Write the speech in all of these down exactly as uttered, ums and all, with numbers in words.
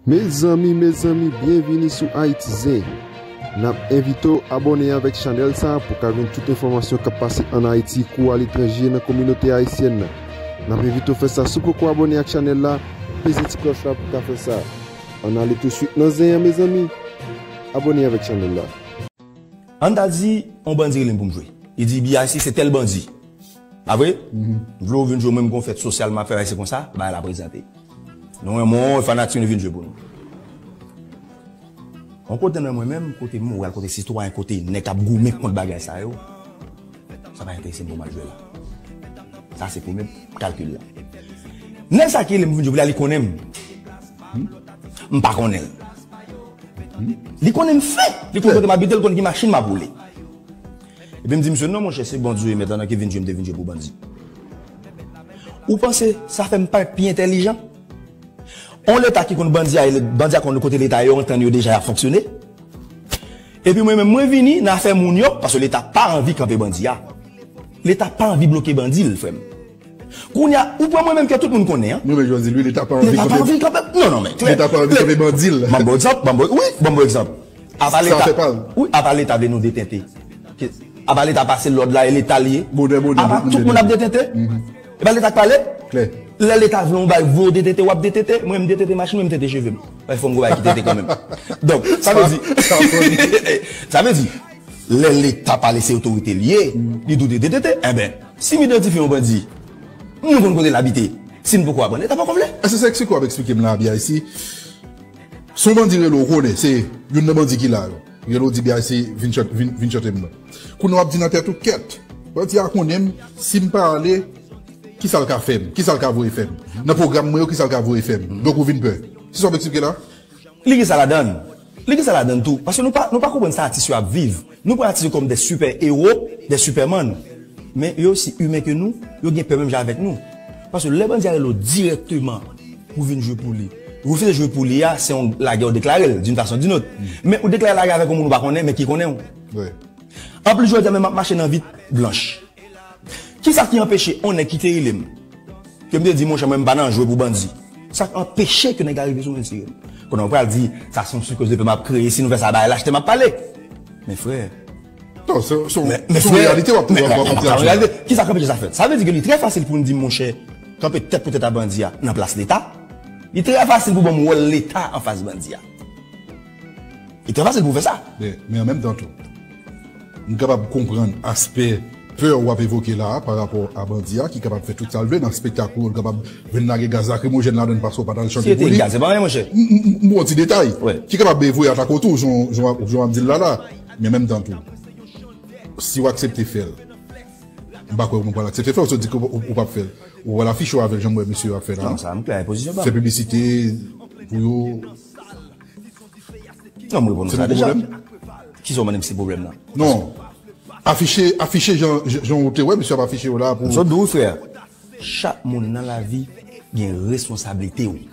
Mezanmi, mezanmi, byenvini sou Ayiti Zen. N ap envite w abòne avèk chanèl sa a pou w ka jwenn tout enfòmasyon k ap pase ann Ayiti kou aletranje nan kominote ayisyèn nan. N ap envite w fè sa, si w poko abòne ak chanèl la, peze ti klòch la pou w ka fè sa. Ann ale touswit nan zen an, mezanmi. Abòne avèk chanèl la. Ann ta di, yon bandi rele m pou m jwe. Li di, "B I C, se tèl bandi." Pa vre? M vle w vin jwe, mwen m gon fèt sosyal m ap fè, bagay se konsa, bagay la prezante. Nou renmen w, fanatik nou vin jwe pou nou. Yon kote nan mwen menm, kote moral, kote sitwayen, kote nèg k ap goumen kont bagay sa yo, sa pa enterese m pou m al jwe la. Sa se premye kalkil la. Nèg sa ki rele m vin jwe pou li a, li konnen m. M pa konnen l. Li konnen m fen. Li konn kote m abite, li konn ki machin m ap woule. Epi m di misye, "Non, monchè, se bandi w ye mentnan ki vin jwe, m te vin jwe pou bandi." Ou panse sa fè m parèt pi entèlijan? On leta ki konn bandi a, e bandi a konn kote leta yo antann yo deja y ap fonksyone. Epi mwen menm, mwen vini nan afè moun yo, paske leta pa anvi kanpe bandi a. Leta pa anvi bloke bandi l, frè m. Kounye a, ou pran mwen menm ke tout moun konnen, an. Nou, men Jozil, wi, leta pa anvi kanpe. Leta pa anvi kanpe. Non, non, men. Leta pa anvi kanpe bandi l. Ban m bon egzanp, ban m bon, wi, ban m bon egzanp. Apa leta, wi, apa leta vle nou detente? Apa leta pase lòd la, e leta l ye? Bonè, bonè, apa tout moun ap detente? E pa leta k pale? Klè. Lè leta vle yon bagay, voye w detente, w ap detente. Mwen, m detente machin, mwen, m tente cheve m. Fò m gon bagay ki tente kanmenm. Donk, sa vle di, sa vle di, lè leta pale, se otorite l ye, li dwe detente. Enben, si m idantifye yon bandi, nou konn kote l abite. Si n poko aprann, leta poko vle. Èske se eksplike w ap eksplike m la, B I C? Se yon bandi rele w, ou konnen, se youn nan bandi ki la yo. Rele w di, "B I C, vin chante, vin, vin chante m nan." Kounye a w ap di nan tèt ou, "Kèt, bandi a konnen m, si m pa ale, kisa l ka fè m? Kisa l ka voye fè m? Nan pwogram mwen yo, kisa l ka voye fè m?" Donk ou vin pè. Se sa w ap eksplike la? Li gen sa ladann. Li gen sa ladann tou. Paske nou pa, nou pa konprann sa atis yo ap viv. Nou pran atis yo kòm de sipè ewo, de sipèman. Men yo osi imen ke nou, yo gen pè menm jan avèk nou. Paske lè bandi a rele w dirèkteman pou vin jwe pou li, refize jwe pou li a, se yon lagè w deklare l, d'une façon ou d'une autre. Men ou deklare lagè avèk yon moun ou pa konnen, men ki konnen w. Anplis, jodi a menm m ap mache nan vit blanch. Kisa ki anpeche yon nèg ki te rele m, ke m te di, "Monchè, mwen, m pa nan jwe pou bandi"? Sa k anpeche ke nèg la rive sou mwen, tire m? Kounye a w pral di, "Sa se yon sikoz de pè m ap kreye, si nou fè sa, bagay la achte m ap pale." Men frè. Non, se, se, men, men se yon frè, reyalite w ap, men, w ap, w ap, w ap, sa yon reyalite. Kisa k anpeche sa fèt? Sa vle di ke li trè fasil pou n di, "Monchè, kanpe tèt pou tèt a bandi a nan plas leta." Li trè fasil pou ban m wòl leta anfas bandi a. Li trè fasil pou w fè sa. Men, men an menm tan tou, m kapab konprann aspè pè w ap evoke la a pa rapò a bandi a ki kapab fè tout sa l vle nan espektak ou, l kapab vin lage gaz lakrimojèn ladan l paske w pa t al chante pou li. Si se te gaz, se pa anyen, monchè. M, m, m, m ba w ti detay. Wi. Ki kapab voye atak ou tou, jan, jan, jan w ap di l la la. Men an menm tan tou, si w aksepte fè l, m pa kwè moun pral aksepte fè l, si w di ke w, w, w p ap fè l. Ou pral afiche w avè l jan m wè mesye yo ap fè la. Non, sa m klè, pozisyon pa m. Fè piblisite pou yo. Non, m reponn ou sa deja. Se nou ki pwoblèm? Kisa w mande m si pwoblèm nan? Non. Afiche, afiche jan, jan ou te wè, mesye ap afiche yo la pou. M sot di w, frè. Chak moun nan lavi gen responsablite w.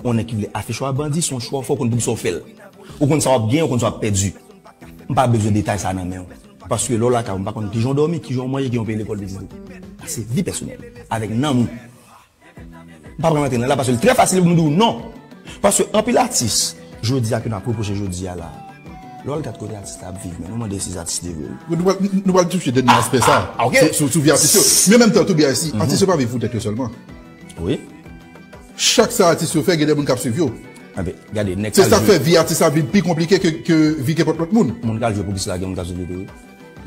Yon nèg ki vle afiche w a bandi, se yon chwa w fè, w konn poukisa w fè l. Ou konn sa w ap genyen, ou konn sa w ap pèdi. M pa bezwen detay sa nan men w. Paske lè w lakay ou, m pa konn kijan w dòmi, kijan w manje, kijan w peye lekòl pitit ou. Sa se vi pèsonèl, avèk nanm ou. M pa pral rantre nan la paske li trè fasil pou m di w non. Paske anpil atis, jodi a ke n ap repwoche jodi a la. Lè w al gad kote atis la ap viv, men nou mande si se atis li vre. Nou pral, nou pral touche dènye aspè sa. Ah, ok. Sou, sou, sou vi atis yo. Men an menm tan tou, B I C, atis yo pa viv pou tèt yo sèlman. Wi. Chak sa atis yo fè, gen de moun k ap swiv yo. Enben, gade, nèg. Se sa k fè vi atis la vin pi konplike ke, ke vi kenpòt lòt moun. Moun k al jwe pou Krisla, gen moun k ap swiv li tou, wi.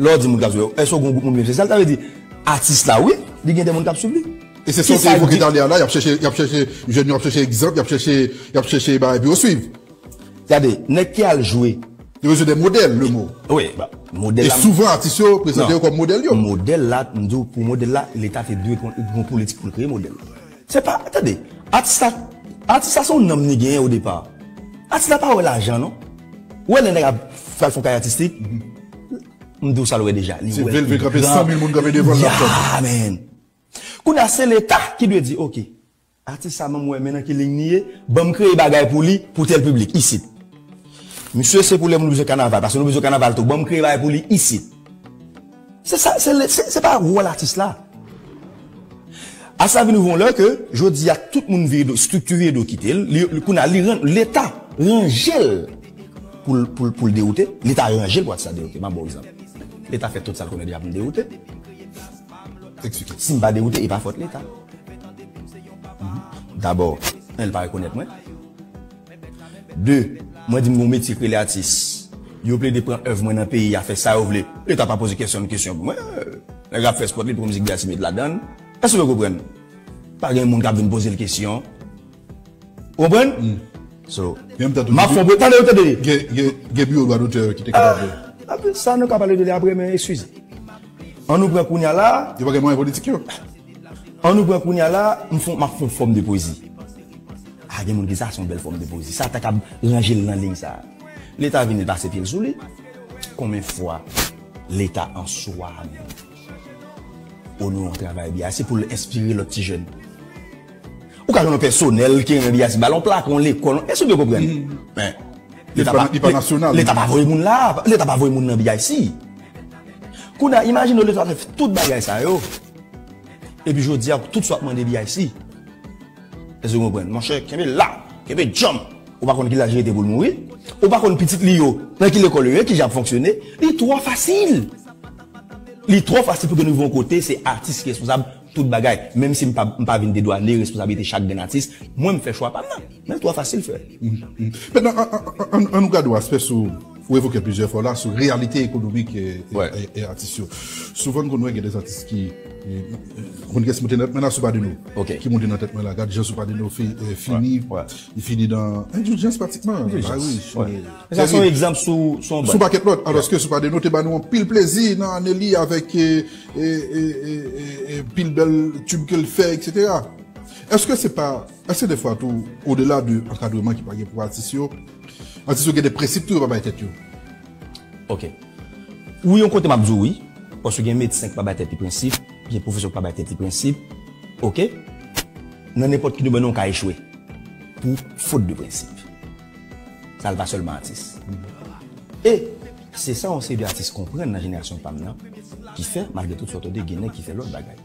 Lè w di moun k ap swiv, èske w gen yon gwoup moun menm se sa l ta vle di? Atis la, wi, li gen de moun k ap swiv li. E se sa w te evoke talè a la, y ap chèche, y ap chèche, jèn yo ap chèche egzanp, y ap chèche, y ap chèche bagay pou yo swiv. Gade, nèg ki al jwe. Yo bezwen de modèl, le mo. Wi, ba, modèl la. E souvan, atis yo prezante yo kòm modèl yo. Modèl la, m di w, pou modèl la, leta te dwe gon, gon politik pou l kreye modèl. Se pa, tande, atis la, atis la se yon nanm li genyen o depa. Atis la pa wè lajan, non. Ou wè lè nèg ap fè, fè yon kay atistik, m di w sa l wè deja. Li wè l pi gran. Se vle l vle kanpe san mil moun kanpe devan l, l ap tann. Ya, men. Kounye a, se leta ki dwe di, "Ok, atis sa, ban m wè, men nan ki liy li ye, ban m kreye bagay pou li, pou tèl piblik, isit." Misye, se pou lè moun bezwen kanaval, paske nou bezwen kanaval tou, ban m kreye bagay pou li, isit. Se sa, se, se, se pa wòl atis la. Atis la vin rive yon lè ke jodi a tout moun vire do, estrikti vire do kite l, li, li, kounye a li rann, Leta ranje l pou l, pou l, pou l dewoute, Leta ranje l pou atis la dewoute. M ap ba w egzanp. Leta fè tout sa l konnen deja pou m dewoute. Eksplike. Si m pa dewoute, e pa fòt Leta. Dabò, en, l pa rekonèt mwen. De, mwen di m gon metye k rele atis. Yo plede pran èv mwen nan peyi a, fè sa yo vle. Leta pa poze kèsyon, kesyon pou mwen. Nèg ap fè spòt, li pran mizik Beyonce met ladan l. Èske w konprann? Pa gen moun k ap vin poze l kesyon. Ou konprann? So, m ap fè yon, tande, tande. Gen, gen, gen biwo dwa dotè ki te kapab. Ah, sa nou ka pale de li apre, men eskize. An nou pran kounye a la. Yo pa gen mwayen politik yo. An nou pran kounye a la, m fon, m ap fè yon fòm de pwezi. Ah, gen moun ki di sa se yon bèl fòm de pwezi. Sa ta kab ranje l nan liy sa. Leta vini, l pase pye l sou li. Konbyen fwa Leta an swa menm, o non yon travay B I C pou l enspire lòt ti jèn? Ou ka jwenn yon pèsonèl ki renmen B I C, ba l yon plak, yon lekòl, èske w byen konprann? Men, Leta pa, li pa nasyonal. Leta pa voye moun la, Leta pa voye moun nan B I C. Kounye a, imajine w Leta fè tout bagay sa yo. Epi jodi a, tout sa w ap mande B I C. Èske w konprann? Monchè, kenbe la, kenbe djanm. Ou pa konn ki laj li rete pou l mouri. Ou pa konn pitit li yo, nan ki lekòl yo ye, kijan y ap fonksyone. Li twò fasil. Li twò fasil pou ke nou rive yon kote, se atis ki responsab tout bagay. Menm si m pa, m pa vin dedwane responsablite chak grenn atis, mwen m fè chwa pa m nan. Men l twò fasil fè. Mentnan, an, an, an, an nou gade yon aspè sou, ou evoke plizyè fwa la, sou reyalite ekonomik e, e, e, e atis yo. Souvan n konn wè gen de atis ki, e, e, konn kès moute nan tèt mwen la, Soupadeno. Ki moute nan tèt mwen la. Gad jan Soupadeno fi, e, fini, li fini nan endijans pratikman. Endijans. Sa se yon egzanp sou, sou yon pakèt lòt. Alòske Soupadeno te ba nou anpil plezi nan ane li avèk, e, e, pil bèl tube ke l fè, etsetera. Èske se pa, èske defwa tou, odela de ankadreman ki pa gen pou atis yo, atis yo gen de prensip tou yo pa bay tèt yo? Ok. Wi, yon kote m ap di w wi, paske gen medsen ki pa bay tèt li prensip, gen pwofesè ki pa bay tèt li prensip, ok? Nan nenpòt ki domèn ou ka echwe pou fot de prensip. Sa l pa sèlman atis. E se sa yon seri de atis konprann nan jenerasyon pa m nan, ki fè, malgre tout sa w tande, gen nèg ki fè lòt bagay.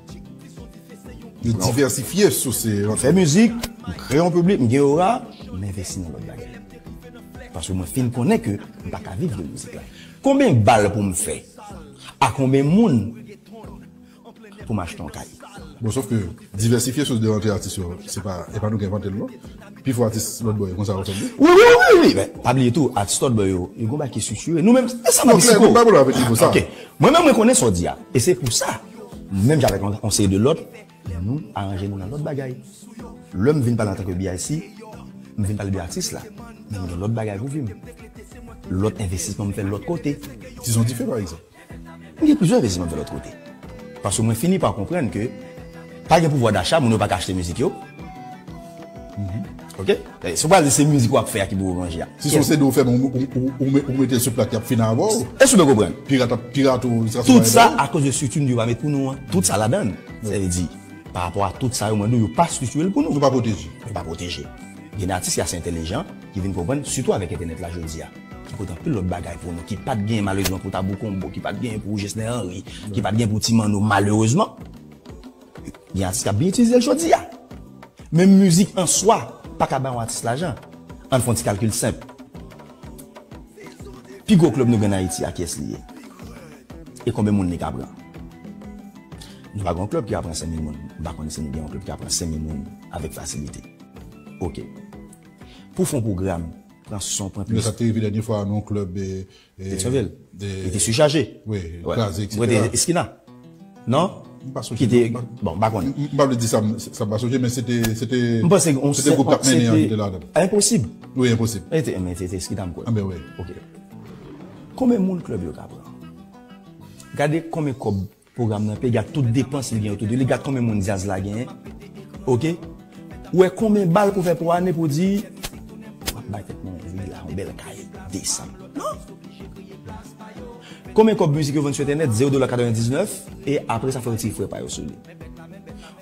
Yo divèsifye sou se. M fè mizik, m kreye yon piblik, m gen ora, m envesti nan lòt bagay. Paske mwen fin konnen ke m pa ka viv de mizik la. Konbyen bal pou m fè? A konbyen moun pou m achte yon kay? Bon, sòf ke divèsifye sous de rante atis yo, se pa, e pa nou ki envante l, non? Pifò atis lòt bò yo konsa yo fè l. Wi, wi, wi, wi, wi. Men pa bliye tou, atis lòt bò yo, yo gon bagay ki estriktire. Nou menm, e sa m ap di siko. Ok. Mwen menm, mwen konnen sa w di a. E se pou sa, menm jan avèk yon, yon seri de lòt, nou aranje nou nan lòt bagay. Lè m vin pale antanke B I C, m vin pale de atis la. Men m gen lòt bagay pou vi m. Lòt envestisman m fè lòt kote. Dizon dife, pa egzanp. M gen plizyè envestisman m fè lòt kote. Paske mwen fini pa konprann ke pa gen pouvwa dacha, moun yo pa ka achte mizik yo. Ok? Eh, si w pral di se mizik w ap fè a ki pou w ranje a. Si se yon C D w fè, men ou, ou, ou, ou me-, ou mete l sou plak, y ap fini avè w. Èske w byen konprann? Pirat ap pirate w jiskaske w pa jwenn l. Tout sa akoz de estrikti yo pa met pou nou an. Tout sa ladan l. Sa vle di, pa rapò a tout sa yo, mwen di w, yo pa estriktire l pou nou. Nou pa pwoteje. Yo pa pwoteje. Gen atis ki ase entèlijan, ki vin konprann, sitou avèk entènèt la jodi a, ki pote anpil lòt bagay pou nou, ki pa t genyen malerezman pou Tabou Combo, ki pa t genyen pou Jesner Henry, ki pa t genyen pou Ti Manno, malerezman. Gen atis k ap byen itilize l jodi a. Men mizik an swa pa ka ba yon atis lajan. Ann fè yon ti kalkil senp. Pi gwo klèb nou gen an Ayiti a, kiyès li ye? E konbyen moun li ka pran? Nou pa gen yon klèb ki ka pran senk mil moun. M pa konnen si nou gen yon klèb ki ka pran senk mil moun avèk fasilite. Ok. Pou fè yon pwogram, pran son, pran plis. Sa te rive dènye fwa nan yon klèb, e, e, Petyonvil. Li te sichaje. Wi, kraze, etsetera. Mwen te Eskina. Non? M pa sonje. Ki te, bon, m pa konnen. M pa vle di sa, m, sa m pa sonje, men se te, se te, se te gwoup k ap mennen an ki te ladan. Enposib. Wi, Enposib. E te, men se te Eskina m kwè. Anben wi. Ok. Konbyen moun klèb yo ka pran? Gade konbyen kòb pwogram nan peye, gad tout depans li gen otou de li, gad konbyen moun djaz la genyen. Ok? Ou wè konbyen bal pou fè pou ane pou di, w ap bay tèt mwen yon villa, yon bèl kay, desann. Non! Konbyen kòb mizik yo vann sou entènèt? Zewo dola katrevendiznèf, e apre sa fò yo retire frè pa yo sou li.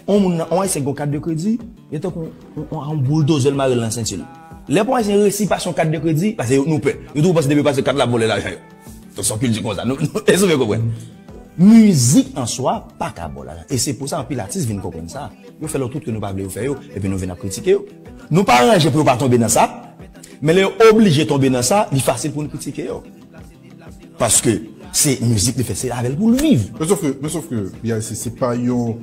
On moun nan, on ayisyen ki gon kat de kredi, li tankou on, on, on bouldozè l mare l nan senti l. Lè pou on ayisyen resi pase yon kat de kredi, paske yo, nou pè. Yo toujou panse depi yo pase kat la, ap vòlè lajan yo. Donk, se yon kilti konsa. Nou, nou, èske w byen konprann? Mizik an swa pa ka ba w lajan. E se pou sa anpil atis vin konprann sa. Yo fè lòt wout ke nou pa vle yo fè yo, epi nou vin ap kritike yo. Nou pa ranje pou yo pa tonbe nan sa, men lè yo oblije tonbe nan sa, li fasil pou nou kritike yo. Paske se mizik li fè, se avè l pou l viv. Men sof ke, men sof ke, B I C, se pa yon,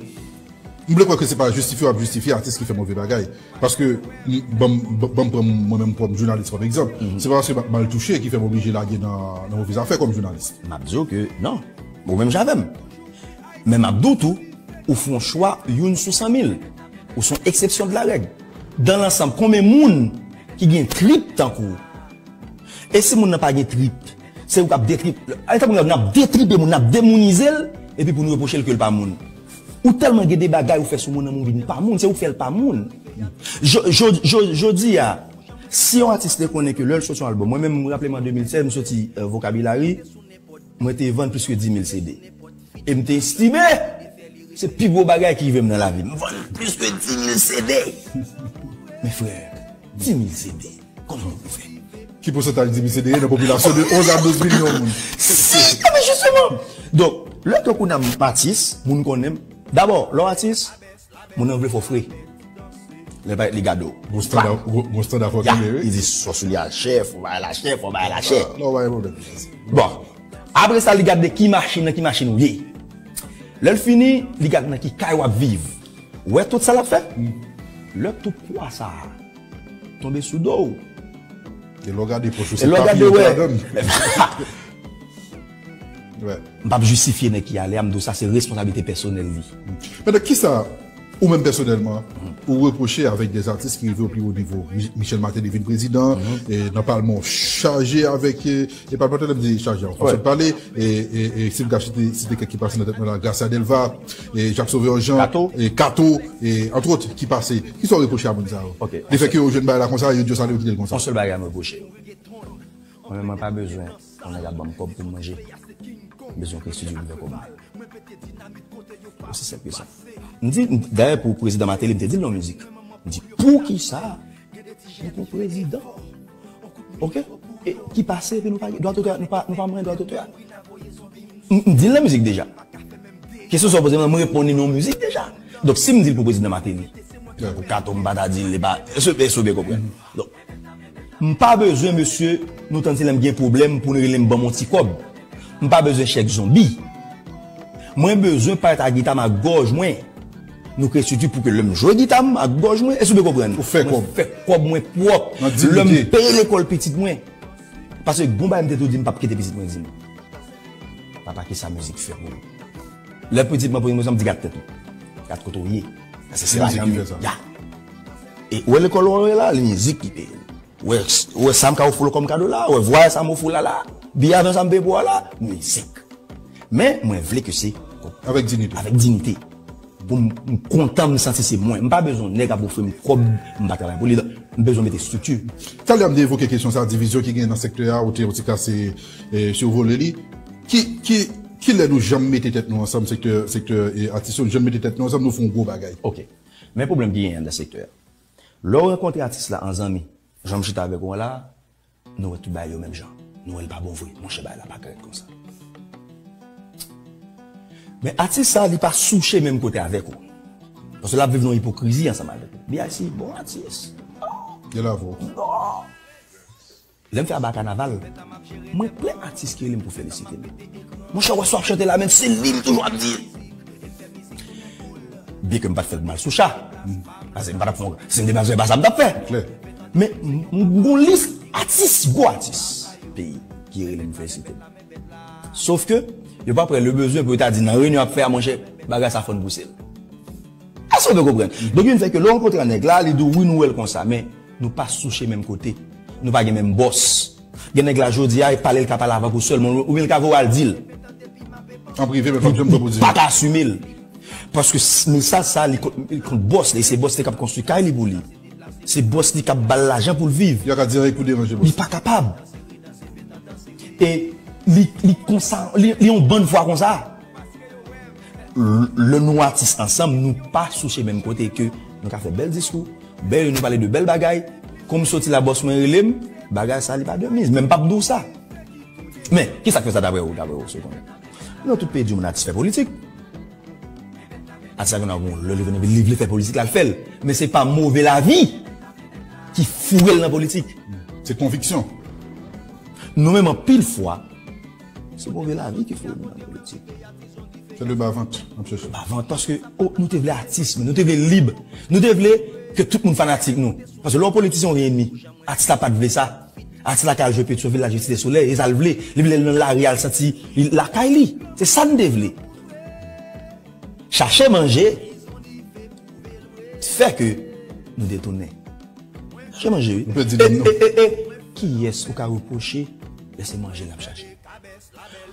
m vle kwè ke se pa jistifye w ap jistifye atis ki fè move bagay. Paske, m, ban m, ban m pran mwen menm kòm jounalis kòm egzanp. Se pa paske m ap mal touche ki fè m oblije lage nan, nan move zafè kòm jounalis. M ap di w ke non, ou menm jan avè m. Men m ap di w tou, ou fè yon chwa youn sou san mil. Ou se yon eksepsyon de la règ. Dan lansanm, konbyen moun ki gen trip tankou w? E si moun nan pa gen trip, se ou k ap detrip. Alè, tankou n ap detripe moun, n ap demounize l, epi pou nou repwoche l ke l pa moun. Ou tèlman gen de bagay ou fè sou moun nan, moun vin pa moun, se ou k fè l pa moun. Jo-, jo-, jo-, jodi a, si yon atis te konnen ke lè l soti yon albòm, mwen menm, m raple m an de mil sèz, m soti, euh, Vokabilari, mwen te vann plis ke dis mil C D. E m te estime se pi gwo bagay ki rive m nan lavi m. M vann plis ke dis mil C D. Men frè, dis mil C D, kòman w pou fè? Ki pousantaj dis mil C D ye nan popilasyon de onz a douz milyon moun? Si, non, men jisteman. Donk, lè ke kounye a m atis, moun konnen m. Dabò, lè w atis, moun nan vle fè w fre. Lè parèt li gade w. Gon standa, gon, gon standa fò kenbe, wi. Li di, fò soulye a chè, fò bagay la chè, fò bagay la chè. Non, pa gen pwoblèm. Bon. Apre sa, li gade ki machin nan, ki machin ou ye. Lè l fini, li gade nan ki kay w ap viv. Ou wè tout sa l ap fè? Lè tout pwa sa a tonbe sou do w. E lè w gade pòch ou, se papye yo ki ladan l. M p ap jistifye nèg ki ale a, m di w sa se responsablite pèsonèl li. Mentnan, kisa ou menm pèsonèlman, ou repwoche avèk de atis ki rive o pi wo nivo? Mi-, Michel Martelly vin prezidan, e nan palman w chaje avèk, e, e palmantè, lè m di chaje an fason de pale, e, e, e si m ka site, site kèk ki pase nan tèt mwen la, Gracia Delva, e Jacques Sauveur Jean, e Kato, e antrot, ki pase. Kisa w repwoche a moun sa yo? Lefètke yo jwenn bagay la konsa, yo di yo sa, yo kite l konsa. Yon sèl bagay m repwoche yo. Mwen menm, mwen pa bezwen yon nèg ap ban m kòb pou m manje. M bezwen yon kreyatè ki vin fè kòb mwen. Osi senp ke sa. M di, dayè pou prezidan Martelly, m te di l nan mizik. M di, poukisa nou pran prezidan? Oke? E ki pase, epi nou pa gen dwa dotè, nou pa, nou pa manyen dwa dotè a. M, m di l nan mizik deja. Kesyon sa w poze m nan, m reponn li nan mizik deja. Donk, si m di l pou prezidan Martelly, pou Kato, m pa ta di l, li pa, èske, èske w byen konprann? Donk, m pa bezwen, mesye, nou tann se lè m gen pwoblèm pou n rele m ban m yon ti kòb. M pa bezwen chèk zonbi. Mwen bezwen parèt ak gita m ak gòj mwen. Nou kreye estrikti pou ke lè m jwe gita m ak gòj mwen, èske w byen konprann? Ou fè kòb. Mwen fè kòb mwen pwòp. Lè m peye lekòl pitit mwen. Paske gon bagay m te tou di m p ap kite pitit mwen di m, papa, kisa mizik fè pou ou? Lè pitit mwen poze m kesyon, m di, gad tèt ou. Gad kote w ye. Paske se lajan m ye. Ya. E ou wè lekòl ou ye la, li mizik ki peye l. Ou wè, ou wè sa m ka ofri w kòm kado la, ou wè vwayaj sa m ofri w la la, biye avyon sa m peye pou w la, mizik. Men, mwen vle ke se avèk diyite. Avèk diyite. Pou m, m kontan, m santi se mwen. M pa bezwen nèg ap ofri m kòb, m pa travay pou li. M bezwen mete estrikti. Talè a m te evoke kesyon sa, divizyon ki genyen nan sektè a, ou te yon ti kras, e, e, sivole li. Ki, ki, ki lè nou janm mete tèt nou ansanm, sektè, sektè, e, atis yo, nou janm mete tèt nou ansanm, nou fè yon gwo bagay? Oke. Men pwoblèm ki genyen anndan sektè a. Lè w rankontre atis la an zanmi, jan m chita avèk ou an la, nou wè tout bagay yo menm jan. Nou wè l pa bon vre. Monchè, bagay la pa ka ret konsa. Men atis sa, li pa sou chemen menm kote avèk ou. Paske l ap viv nan ipokrizi ansanm avèk ou. B I C, bon atis. Gen lavo. Non. Lè m fè Aba Kanaval, mwen plen atis ki rele m pou felisite m. Monchè, wè sa w ap chante la, men se li m toujou ap di. Byenke m pa t fè l mal sou cha. Paske m pa t ap fè yon, si m te mal sou, e pa sa m t ap fè. Men m, m gon lis atis, gwo atis peyi ki rele m felisite m. Sòf ke yo pa pran le bezwen pou yo ta di nan reyinyon y ap fè a, monchè, bagay sa fò n pouse l. Èske w byen konprann? Donk, youn fè ke lè w rankontre ak nèg la, li di w, wi, nou wè l konsa, men nou pa sou chemen menm kote. Nou pa gen menm bòs. Gen nèg la jodi a, e pale l ka pale avèk ou sèlman, oubyen l ka voye w al di l. An prive, men pa janm pran pozisyon. Li pa ka asime l. Paske s-, mesaj sa, li kont, li kont bòs li, se bòs li k ap konstwi kay li pou li. Se bòs li k ap ba l lajan pou l viv. Yo ka di anyen pou deranje bòs. Li pa kapab. E li, li konsa, li, li yon bann fwa konsa. L-, lè nou atis ansanm, nou pa sou chemen menm kote ke nou ka fè bèl diskou, bèl, nou pale de bèl bagay. Kou m soti la, bòs mwen rele m, bagay sa, li pa de miz. Men m p ap di w sa. Men, kisa k fè sa daprè ou, daprè ou, se konnen? Nan tout peyi di moun atis fè politik. Atis la gen dwa gen yon lè li vin li vle fè politik la, l fè l. Men se pa move lavi ki foure l nan politik. Se konviksyon. Nou menm anpil fwa, se move lavi ki foure nou nan politik. Se le bavant, m ap chèche. Bavant, paske oh, nou te vle atis, men nou te vle lib. Nou te vle ke tout moun fanatik nou. Paske lè yon politisyen ou gen enmi, atis la pa t vle sa. Atis la ka al jwe Petyonvil, la jwe Site Solèy, e sa l vle. Li vle nan lari al santi li lakay li. Se sa n te vle. Chache manje fè ke nou detounen. Chache manje, wi. Nou pèdi lib nou. E, e, e, e, kiyès ou ka repwoche lè se manje n ap chache?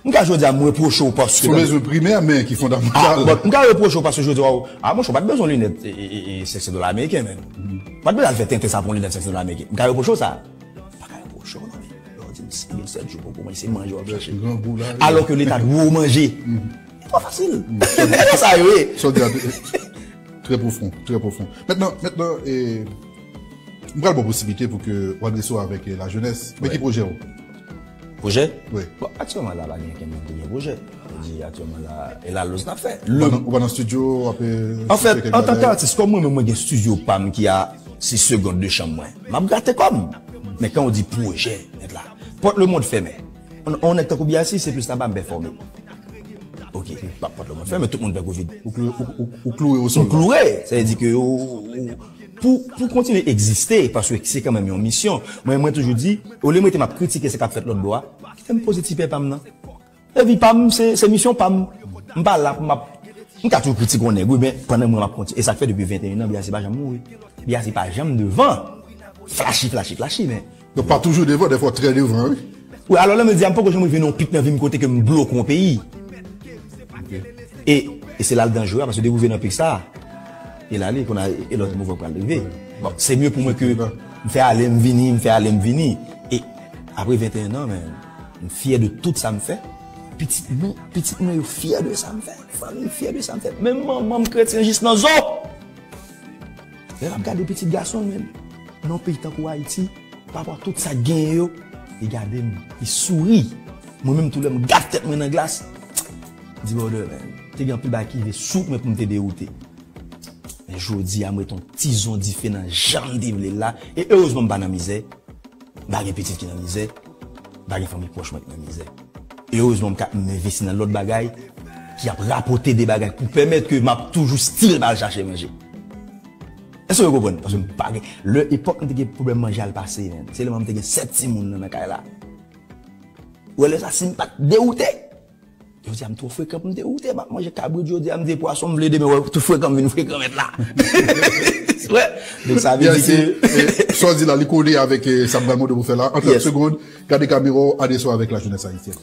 M ka jodi a m repwoche w paske. Sou bezwen primè, men ki fondamantal. Ah, bon, m ka repwoche w paske jodi a, ah, monchè, w pa t bezwen linèt e, e, e, e, senk san dola ameriken, men. Ou pa t bezwen al fè tenten sa pou yon linèt senk san dola ameriken. M ka repwoche w sa. M pa ka repwoche w, non, men. Lè w di m sis mil sèt jou poko manje, se manje w ap chache. Alò ke Leta dwe w manje. E twò fasil. E sa yo ye. Sa w di a, trè pwofon, trè pwofon. Mentnan, mentnan, e, m pral ba w posiblite pou ke w adrese w avèk, e, lajenès. Men ki pwojè w? Pwojè? Wi. Bon, aktyèlman la, pa gen kenn moun ki gen pwojè. Sa vle di, aktyèlman la, e la lòs n ap fè. Ou pa nan, ou pa nan estidyo, w ap, e, anfèt, antanke atis, kòm mwen menm, mwen gen estidyo pa m ki a sis segonn de chanm mwen, m ap grate kò m. Men kan w di pwojè, nèt la, pòt lemonn fèmen. On, on nèg tankou B I C, se plis naba m pèfòme. Ok, pa pòt lemonn fèmen, tout moun pè kovid. Ou klou-, ou, ou, ou kloure o sòl. M kloure, sa vle di ke ou, ou, pou, pou kontinye egziste, paske se kanmenm yon misyon. Mwen, mwen toujou di, olye m rete m ap kritike sa k ap fèt lòt bò a, kite m poze ti pè pa m nan. Se vi pa m, se, se misyon pa m. M pa la pou m ap, m ka toujou kritike yon nèg, wi, men pandan mwen m ap kontinye. E sa k fè depi venteyen an, B I C pa janm mouri. B I C pa janm devan. Flachi, flachi, flachi, men. Donk pa toujou devan, dèfwa trè devan, wi. Wi, alò lè m di a, m poko janm rive nan yon pik nan vi m kote ke m bloke yon peyi. E, e se la l danjere a, paske depi w rive nan pik sa a, e la li, kounye a, e lòt mouvman pral rive. Bon, se mye pou mwen ke m fè ale, m vini, m fè ale, m vini. E apre venteyen an, men, m fyè de tout sa m fè. Pitit mwen, pitit mwen yo fyè de sa m fè. Fanmi m fyè de sa m fè. Menm manman m kretyen jis nan zo. Lè l ap gade pitit gason l, menm, nan yon peyi tankou Ayiti, pa rapò a tout sa k genyen yo, li gade m, li souri. Mwen menm tou lè m gad tèt mwen nan glas, m di, brother, man, te gen anpil bagay ki rive sou mwen pou m te dewoute. Men jodi a, m ret yon tizon dife nan jan m te vle l la, e erezman m pa nan mizè. M pa gen pitit ki nan mizè, m pa gen fanmi pwòch mwen ki nan mizè. Erezman, m ka, m envesti nan lòt bagay ki ap rapòte de bagay pou pèmèt ke m ap toujou still pa al chache manje. Èske w konprann? Paske m pa gen, lè epòk m te gen pwoblèm manje al pase, men, se lè m te gen sèt timoun nan, nan kay la. Ou wè lè sa, si m pa t dewoute, jodi a m twò frekan pou m dewoute, m ap manje kabrit jodi a, m di pwason m vle demen, wè, tou frekan m vin frekan mèt la. Wè. Donk sa vle di ke, e, sa w di la, li kole avèk, e, sa m pral mande w pou fè la. An trant segonn, gade kamera w, adrese w avèk lajenès ayisyèn.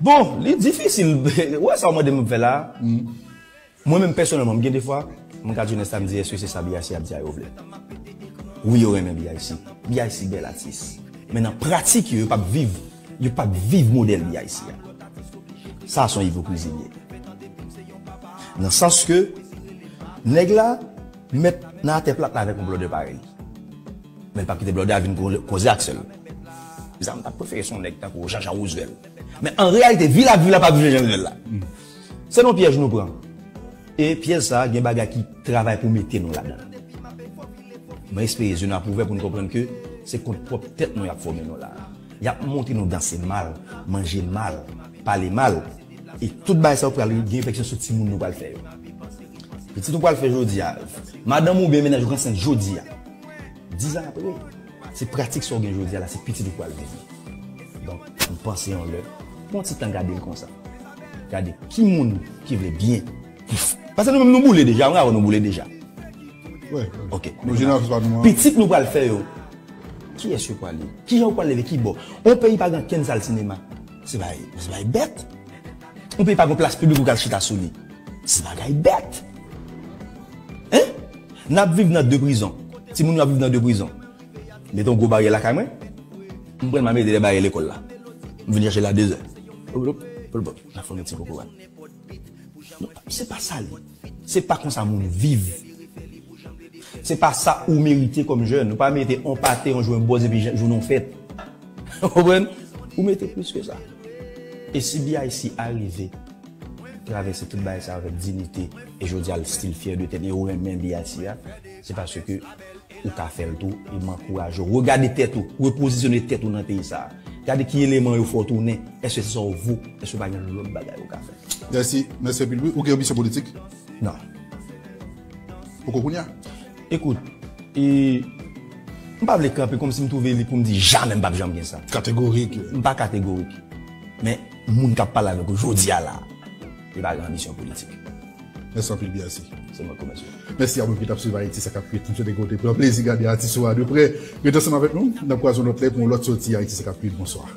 Bon, li difisil. Wè sa w mande m fè la. Mwen menm pèsonèlman, m gen de fwa, m gad jenès la, m di, èske se sa B I C ap di a yo vle? Wi, yo renmen B I C. B I C bèl atis. Men nan pratik yo, yo p ap viv, yo p ap viv modèl B I C a. Sa se yon ipokrizi l ye. Nan sans ke nèg la mèt nan atè plat la avèk yon blòdè parèy li. Men l p ap kite blòdè a vin ko-, koze ak sè l. Bizarman, m t ap prefere se yon nèg tankou Jean Jean Roosevelt. Men an reyalite, vi l ap viv la p ap viv jan l viv la. Se yon pyèj nou pran. E pyèj sa a, gen bagay ki travay pou mete nou ladan l. Mwen espere zye nou ap ouvè pou nou konprann ke se kont pwòp tèt nou y ap fòme nou la a. Y ap montre nou danse mal, manje mal, pale mal. E tout bagay sa yo pral gen refleksyon sou timoun nou pral fè yo. Pitit ou pral fè jodi a, madanm ou byen mennaj ou k ansent jodi a. Diz an apre, se pratik sa w gen jodi a la, se pitit ou pral viv li. Donk, m panse yon lè, pran ti tan gade l konsa. Gade ki moun ki vle byen. Paske nou menm nou boule deja, mwen avè w nou boule deja. Wi, wi. Ok. Nou jenerasyon pa nou an. Pitit nou pral fè yo. Kiyès yo pral ye? Kijan yo pral leve? Ki bò? Yon peyi pa gen kenn sal sinema. Se bagay, se bagay bèt. Yon peyi pa gen plas piblik ou ka al chita sou li. Se bagay bèt. Hein? N ap viv nan de prizon. Timoun yo ap viv nan de prizon. Mete yon gwo baryè lakay mwen. M pran m al mete dèyè baryè lekòl la. M vin chache l a dezè. N ap fè yon ti kokorat. Non, se pa sa l ye. Se pa konsa moun viv. Se pa sa ou merite kòm jèn. Ou pa merite on pate, on jwen bòz epi jan-, jounen w fèt. Ou konprann? Ou merite plis ke sa. E si B I C arive travèse tout bagay sa avèk diyite, e jodi a l still fyè de tèt li, e ou renmen B I C a, se paske ou ka fè l tou, e m ankouraje w. Regade tèt ou, repozisyone tèt ou nan peyi sa. Gade ki eleman yo fè w tounen, èske se sa w vo, èske pa gen lòt bagay ou ka fè? Mèsi, mèsi anpil wi. Ou gen anbisyon politik? Non. Poko kounye a? Ekout, e, m pa vle kanpe kòmsi m twouve li pou m di jamè m p ap janm gen sa. Kategorik. M pa kategorik. Men moun k ap pale avèk ou jodi a la, li pa gen anbisyon politik. Mèsi anpil, B I C. Se mwen k remèsye w. Mèsi a moun ki t ap swiv Ayiti sa k ap fèt. M swete ke w te pran plezi gade atis ou a de prè. Rete ansanm avèk nou, n ap kwaze yon lòt lè pou yon lòt soti Ayiti sa k ap fèt. Bonswa.